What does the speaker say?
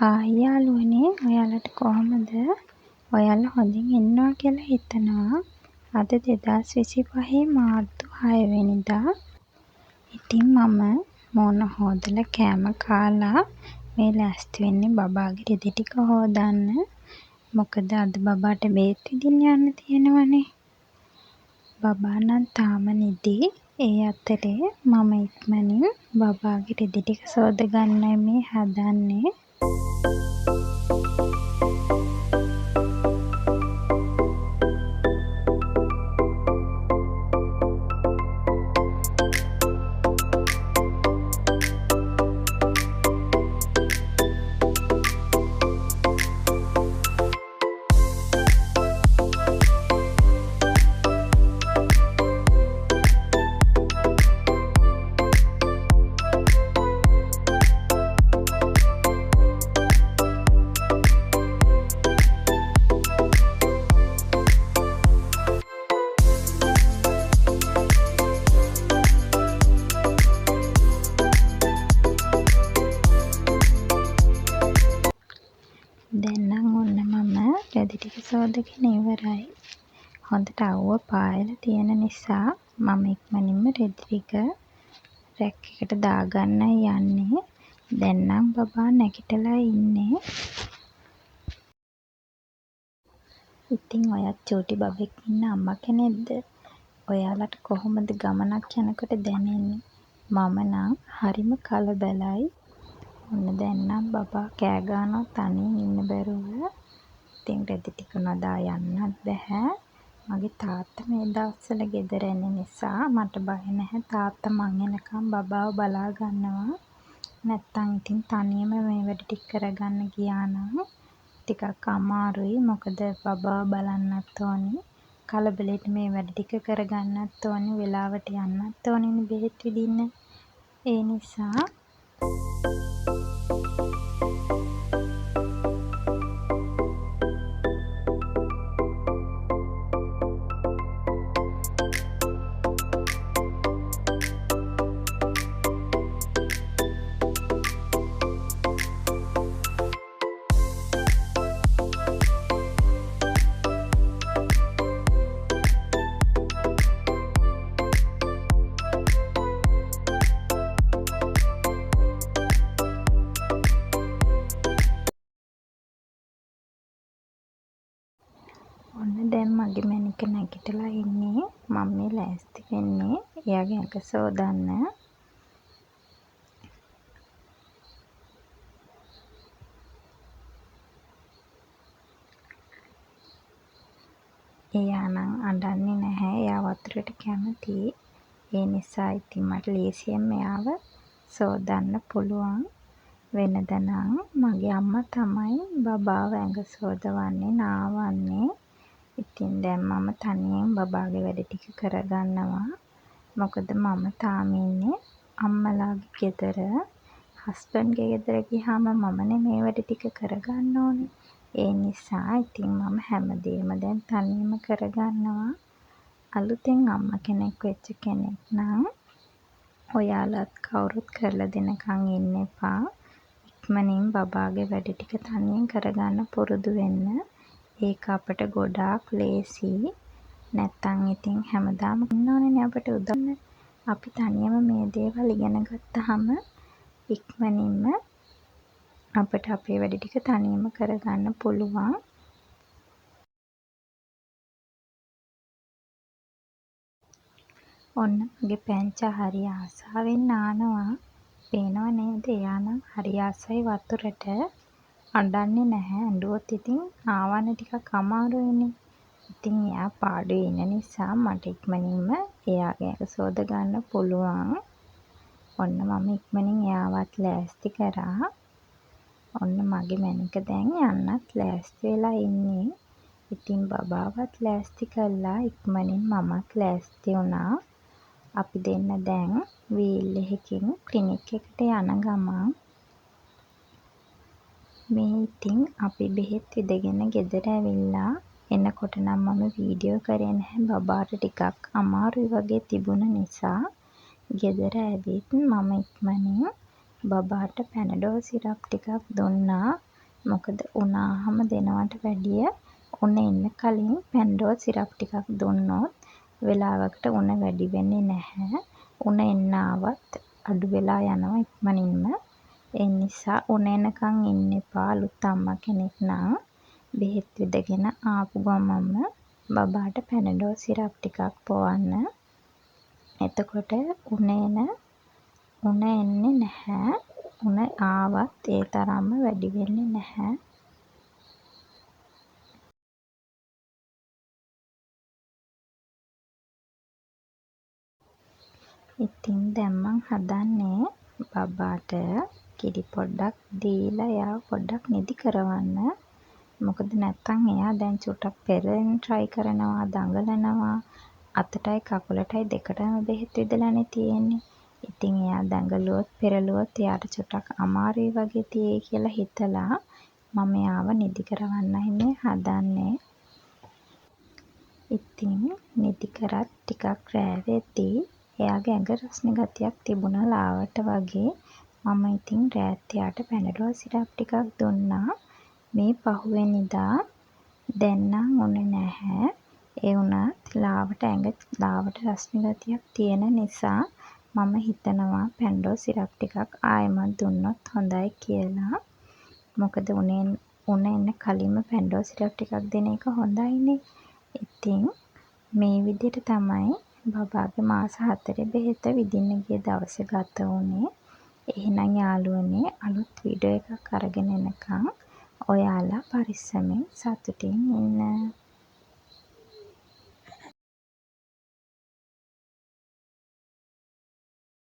Hi යාළුවනේ, ඔයාලට කොහොමද? ඔයාලා හොඳින් ඉන්නවා කියලා හිතනවා. අද 2025 මාර්තු 6 වෙනිදා. ඉතින් මම මූණ හෝදලා කෑම කාලා මේ ලෑස්ති වෙන්නේ බබාගේ රෙදි ටික හෝදන්න. මොකද අද බබාට බේත් විදින්න යන්න තියෙනවනේ. බබා නම් තාම නිදි. ඒ අතරේ මම ඉක්මනින් බබාගේ රෙදි ටික සෝද ගන්නයි මේ හදන්නේ. දැන් නම් ඔන්න මම රෙදි ටික සෝදගෙන ඉවරයි. හොඳට අවුව පායලා තියෙන නිසා මම ඉක්මනින්ම රෙදි ටික රැක් එකට දාගන්නයි යන්නේ. දැන් නම් බබා නැගිටලා ඉන්නේ. ඉතින් ඔයත් චූටි බබෙක් ඉන්න අම්මා කෙනෙක්ද? ඔයාලට කොහොමද ගමනක් යනකොට දැනෙන්නේ? මම නම් හරිම කලබලයි. ඔන්න දැන් නම් බබා කෑ ගහනවා තනියෙන් ඉන්න බැරුව. ඉතින් රෙදි ටික නොදා යන්නත් බැහැ. මගේ තාත්තා මේ දවස්වල ගෙදර එන නිසා මට බය නැහැ. තාත්තා මං එනකම් බබාව බලා ගන්නවා. නැත්තම් ඉතින් තනියම මේ වැඩ ටික කරගන්න ගියා නම් ටිකක් අමාරුයි. මොකද බබාව බලන්නත් ඕනි. කලබලෙට මේ වැඩ ටික කරගන්නත් ඕනි. වෙලාවට යන්නත් ඕනිනේ බෙහෙත් විදින්න. ඒ නිසා ඔන්න දැන් මගේ මැණික නැගිටලා ඉන්නේ. මම මේ ලෑස්ති වෙන්නේ එයාගේ ඇඟ සෝදන්න. එයා නම් අඬන්නේ නැහැ. එයා වතුරට කැමතියි. ඒ නිසා ඉතින් මට ලේසියෙන්ම එයාව සෝදන්න පුළුවන්. වෙනද නම් මගේ අම්මා තමයි බබාව ඇඟ සෝදවන්නේ, නාවන්නේ. ඉතින් දැන් මම තනියෙන් බබාගේ වැඩ ටික කරගන්නවා. මොකද මම තාම ඉන්නේ අම්මලාගේ ගෙදර. හස්බන්ඩ්ගේ ගෙදර ගියාම මමනේ මේ වැඩ ටික කරගන්න ඕනේ. ඒ නිසා ඉතින් මම හැමදේම දැන් තනියම කරගන්නවා. අලුතෙන් අම්මා කෙනෙක් වෙච්ච කෙනෙක් නම් ඔයාලත් කවුරුත් කරලා දෙනකන් ඉන්න එපා. ඉක්මනින් බබාගේ වැඩ ටික තනියෙන් කරගන්න පුරුදු වෙන්න. ඒක අපට ගොඩාක් ලේසියි. නැත්තම් ඉතින් හැමදාම ඉන්න ඕනේනේ අපට උදව්. අපි තනියම මේ දේවල් ඉගෙන ගත්තහම ඉක්මනින්ම අපට අපේ වැඩ ටික තනියම කරගන්න පුළුවන්. ඔන්න මගේ පැංචා හරි ආසාවෙන් නානවා. පේනව නේද? එයා නම් හරි ආසයි වතුරට. අඬන්නේ නැහැ. ඇඬුවොත් ඉතින් නාවන්න ටිකක් අමාරුයිනේ. ඉතින් එයා පාඩුවේ ඉන්න නිසා මට ඉක්මනින්ම එයාගේ ඇඟ සෝද ගන්න පුළුවන්. ඔන්න මම ඉක්මනින් එයාවත් ලෑස්ති කරා. ඔන්න මගේ මැණික දැන් යන්නත් ලෑස්ති වෙලා ඉන්නේ. ඉතින් බබාවත් ලෑස්ති කරලා ඉක්මනින් මමත් ලෑස්ති වුණා. අපි දෙන්න දැන් වීල් එකකින් ක්ලිනික් එකට යන ගමන් මේ ඉතින් අපි බෙහෙත් විදගෙන ගෙදර ඇවිල්ලා එනකොට නම් මම වීඩියෝ කරේ නැහැ, බබාට ටිකක් අමාරුයි වගේ තිබුණ නිසා. ගෙදර ඇවිත් මම ඉක්මනින් බබාට පැනඩෝල් සිරප් ටිකක් දුන්නා. මොකද උණ ආහම දෙනවට වැඩිය උණ එන්න කලින් පැන්ඩෝල් සිරප් ටිකක් දුන්නොත් වෙලාවකට උණ වැඩි වෙන්නේ නැහැ. උණ එන්න ආවත් අඩු වෙලා යනවා ඉක්මනින්ම. ඒ නිසා උණ එනකන් ඉන්න එපා අලුත් අම්මා කෙනෙක් නම්. බෙහෙත් විදගෙන ආපු ගමන්ම බබාට පැනඩෝල් සිරප් ටිකක් පොවන්න. එතකොට උණ එන්නේ නැහැ. උණ ආවත් ඒ තරම්ම වැඩි වෙන්නේ නැහැ. ඉතින් දැන් මං හදන්නේ බබාට කිරි පොඩ්ඩක් දීලා එයාව පොඩ්ඩක් නිදි කරවන්න. මොකද නැත්තම් එයා දැන් චුට්ටක් පෙරලෙන්න ට්‍රයි කරනවා, දඟලනවා. අතටයි කකුලටයි දෙකටම බෙහෙත් විදලානේ තියෙන්නේ. ඉතින් එයා දඟලුවොත් පෙරළුවොත් එයාට චුට්ටක් අමාරුයි වගේ තියෙයි කියලා හිතලා මම එයාව නිදි කරවන්නයි මේ හදන්නේ. ඉතින් නිදි කරත් ටිකක් රෑ වෙද්දී එයාගේ ඇඟ රස්නේ ගතියක් තිබුණා ලාවට වගේ. මම ඉතින් රෑත් එයාට පැනඩෝල් සිරප් ටිකක් දුන්නා. මේ පහුවෙනිදා දැන් නම් උණ නැහැ. ඒ වුණත් ලාවට ඇඟ ලාවට රස්නේ ගතියක් තියෙන නිසා මම හිතනවා පැනඩෝල් සිරප් ටිකක් ආයෙමත් දුන්නොත් හොඳයි කියලා. මොකද උණ එන්න කලින්ම පැනඩෝල් සිරප් ටිකක් දෙන එක හොඳයිනේ. ඉතින් මේ විදිහට තමයි බබාගේ මාස 4 බෙහෙත විදින්න ගිය දවස ගත වුණේ. එහෙනම් යාළුවනේ, අලුත් වීඩියෝ එකක් අරගෙන එනකන් ඔයාලා පරිස්සමෙන් සතුටින් ඉන්න.